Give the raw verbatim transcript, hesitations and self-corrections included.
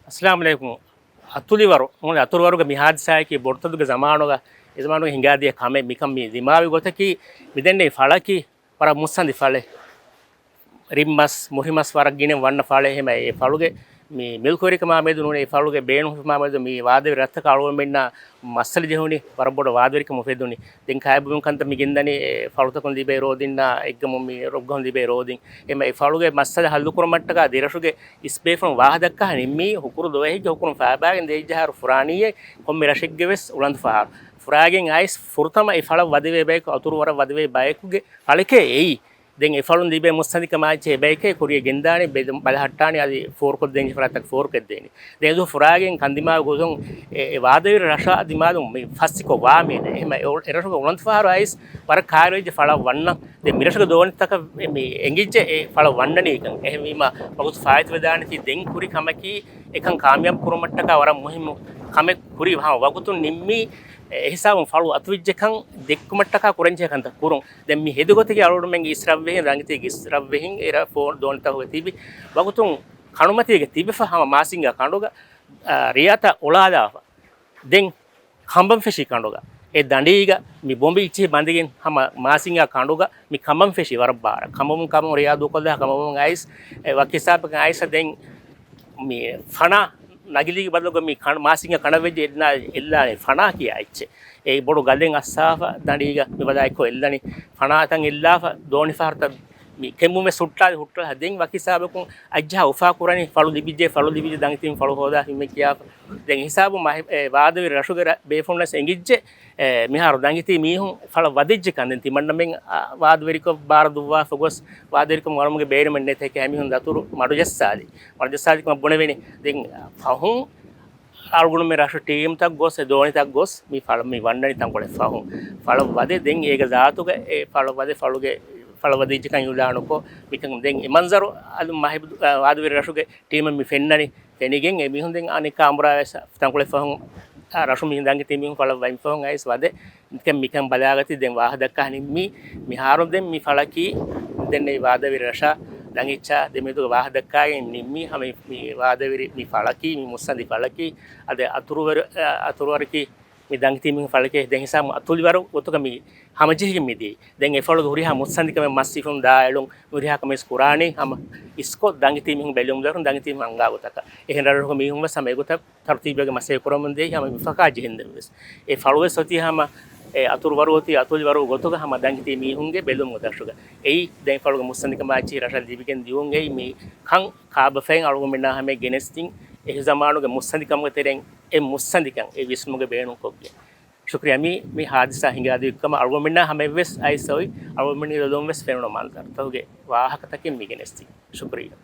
އައްސަލާމު ޢަލައިކުމް. އަތުލިވަރު، މުޅި އަތުރުވަރުގެ މި ހާދިސާއަކީ ބޮޑުތަދުގެ ޒަމާނުގަ، އެ ޒަމާނުގެ ހިނގާދިޔަ ކަމެއް. މިކަން މި ދިމާވި ގޮތަކީ، މިދެންނެވި ފަޅަކީ ވަރަށް މުއްސަނދި ފަޅެއް. ރިންމަސް، މުހިމަސް ވަރަށް ގިނަ ވަންނަ ފަޅެއް. އެހެމަ އެ ފަޅުގެ މި މިލްކުވެރިކަމާ މެދު ނޫނީ، އެ ފަޅުގެ ބޭނުން މާ މެދު މި ވާދަވެރި ރަށްތަކަށް އަޅުގަނޑުމެންނާ މައްސަލަ ޖެހުނީ، ވަރަށް ބޮޑަށް ވާދަވެރިކަމު އުފެދުނީ. ދެން ކާބިބުން ކަންތައް މި ގެންދަނީ، އެ ފަޅުތަކުން ލިބޭ ރޯދިންނާ އެއްގަމުން މި ރޮއްގަހުން ލިބޭ ރޯދިން. އެހެމަ އެ ފަޅުގެ މައްސަލަ ހައްލުކުރުމަށްޓަކާ ދެރަށުގެ އިސްބޭފުޅުން ވާހަކަ ދައްކާ ނިންމީ ހުކުރު ދުވަހެއްގެ ހުކުރުން ފާބާގެން ދޭއްޖަހާރު ފުރާނީއޭ ކޮންމެ ރަށެއްގެ ވެސް އުޅަނދު ފަހަރު. ފުރާގެން އައިސް ފުރަތަމަ އެ ފަޅަށް ވަދެވޭ ބަޔަކު، އަތުރު ވަރަށް ވަދެވޭ ބަޔަކުގެ ފަޅެކޭ އެއީ. ދެން އެ ފަޅުން ލިބޭ މުއްސަނދިކަމާއްޗޭ އެބަޔަކޭ ކުރިޔަށް ގެންދާނީ، ބެލު-، ބަލަހައްޓާނީ އަދި ފޯރުކޮށްދޭނީ ފަރާތްތަކަށް ފޯރުކޮށްދޭނީ. ދެން އެދުވަހު ފުރާގެން ކަންދިމާވި ގޮތުން އެ، އެ ވާދަވެރި ރަށާ ދިމާލުން މި ފައްސިކޮށް ވާމީނަ. އެހެމަ އެ އޮ-، އެ ރަށުގެ އުޅަނދު ފަހަރު އައިސް ވަރަށް ކާރިވެއްޖެ ފަޅަށް ވަންނަން. ދެން މިރަށުގެ ދޯނިތަކަށް މި އެނގިއްޖެ އެ ފަޅަށް ވަންނަނީކަން. އެހެންވީމަ ވަގުތު ފާއިތުވެދާނެތީ ދެން ކުރި ކަމަކީ އެކަން ކާމިޔާބު ކުރުމަށްޓަކާ ވަރަށް މުހިއްމު ކަމެއް ކުރީ ހަމަ ވަގުތުން ނިންމީ، އެ ހިސާބުން ފަޅު އަތުވެއްޖެކަން ދެއްކުމަށްޓަކާ ކުރަންޖެހޭ ކަންތައް ކުރުން. ދެން މި ހެދި ގޮތެއްގެ އަޅުގަނޑުމެންގެ އިސް ރަށްވެހިން، ރަނގަތީގެ އިސް ރަށްވެހިން އެރަށް ފޯ-، ދޯނިތަކުގަ ތިބި ވަގުތުން ކަނޑުމަތީގަ ތިބެފަ ހަމަ މާސިންގާ ކަނޑުގަ، އާ، ރިޔާތައް އުޅާލާފަ. ދެން ކަނބަން ފެށި ކަނޑުގަ. އެ ދަނޑީގަ މި ބޮނބި އިއްޗިހި ބަނދެގެން ހަމަ މާސިންގާ ކަނޑުގަ މި ކަނބަން ފެށި ވަރަށް ބާރަށް. ކަނބަމުން ކަމުން ރިޔާ ދޫކޮށްލާ ކަނބަމުން އައިސް، އެ ވަކި ހިސާބަކަށް އައިސް ދެން މި ފަނާ ނަގިލީގެ ބަދަލުގަ މި ކަން-، މާސިންގާ ކަނޑަށް ވެއްޖެ އެއްލާ-، އެއްލާނެ ފަނާ ކިޔާ އެއްޗެއް. އެ ބޮޑު ގަލެއް އައްސާފަ ދަނޑީގަ މި ވަލާ އެއްކޮށް އެއްލަނީ. ފަނާތައް އެއްލާފަ ދޯނި ފަހަރުތައް މި ކެމުމެ ހުއްޓާލި ހުއްޓާލި ދެން ވަކި ހިސާބަކުން އައްޖަހާ އުފާ ކުރަނީ ފަޅު ލިބިއްޖެ، ފަޅު ލިބިއްޖެ ދަނގިތިމި ފަޅު ހޯދާ ހިމެ ކިޔާފަ. ދެން ހިސާބު މަހި-، އެ ވާދަވެރި ރަށުގެ ރަ-، ބޭފުޅުންނަސް އެނގިއްޖެ، އެ މިހާރު ދަނގިތި މީހުން ފަޅަށް ވަދެއްޖެ ކަން. ދެން ތިމަންނަމެން ވާދަވެރިކޮށް ބާރު ދުއްވާފަ ގޮސް ވާދަވެރިކަމުން އަޅުމުގެ ބޭނުމެއް ނެތޭ ކިޔާ މީހުން ދަތުރު މަޑުޖައްސާލި. މަޑުޖައްސާލިކަމަށް ބުނެވެނީ. ދެން ފަހުން އަޅުގަނޑުމެން ރަށު ޓީމްތައް ގޮސް، އެ ދޯނިތައް ގޮސް، މި ފަޅަށް މި ވަންނަނީ ތަންކޮޅެއް ފަހުން. ފަޅަށް ވަދެ، ދެން އޭގެ ޒާތުގަ އެ ފަޅަށް ވަދެ، ފަޅުގެ، ފަޅަށް ވަދެއްޖެކަން އިއުލާނުކޮށް، މިކަން ދެން އެ މަންޒަރު އަދި މަހިބު-، އާ، ވާދަވެރި ރަށުގެ ޓީމަށް މި ފެންނަނީ. ފެނިގެން އެ މީހުން ދެން އަނެއްކާ އަނބުރާ ވެސް ތަންކޮޅެއް ފަހުން، އާ، ރަށު މީހުން ދަނގިތި މީހުން ފަޅަށް ވައި ފަހުން އައިސް ވަދެ. މިކަން، މިކަން ބަލާގަތީ ދެން ވާހަކަ ދައްކާ ނިންމީ. މިހާރު ދެން މި ފަޅަކީ ދެން އެ ވާދަވެރި ރަށާ ދަނގިއްޗާ ދެމެދުގަ ވާހަކަ ދައްކާގެން ނިންމީ. ހަމަ މި ވާދަވެރި މި ފަޅަކީ، މި މުއްސަނދި ފަޅަކީ، އަދި އަތުރުވެރި-، އަ، އަތުރުވަރަކީ މި ދަނގިތި މީހުން ފަޅަކޭ. ދެން ހިސާބު އަތުލިވަރު ގޮތުގަ މި ހަމަޖެހިގެން މިދިޔައީ. ދެން އެ ފަޅުގެ ހުރިހާ މުއްސަނދިކަމެއް މަސް އިފުން ދާއެޅުން ހުރިހާ ކަމެއް ކުރާނީ ހަމަ އިސްކޮށް ދަނގިތި މީހުން ބެލުމުން ދަރުން ދަނގިތި މީހުން އަންގާ ގޮތަކަށް. އެހެން ރަށްރަށުގެ މީހުން ވެސް ހަމަ އެގޮތަށް ތަރުތީބުވެގެން މަސައްކަތް ކުރަމުން ދިޔައީ ހަމަ މި ފަކާ ޖެހެންދެން ވެސް. އެ ފަޅުވެސް އޮތީ ހަމަ އެ އަތުރުވަރު އޮތީ އަތުލިވަރު ގޮތުގަ ހަމަ ދަނގިތި މީހުންގެ ބެލުމުގެ ދަށުގަ. އެއީ ދެން ފަޅުގެ މުއްސަނދިކަމާ އެއްޗިހި ރަށަށް ލިބިގެން ދިޔުން އެއީ މި ކަން ކާބަފައިން އަޅުގަނޑުމެންނާ ހަމަ ގެނެސްދިން. އެ ޒަމާނުގެ މުއްސަނދިކަމުގެ ތެރެއިން އެ މުއްސަނދިކަން އެ ވިސްނުމުގެ ބޭނުންކޮށްގެން. ޝުކުރިއްޔާ މި، މި ހާދިސާ ހިނގާދިޔައީ ކަމަށް އަޅުގަނޑުމެންނާ ހަމައަށްވެސް އައިސް އޮތް އަޅުގަނޑުމެންގެ ލޮލުންވެސް ފެނުނު މަންޒަރުތަކުގެ ވާހަކަތަކެއް މި ގެނެސްދިން. ޝުކުރިއްޔާ.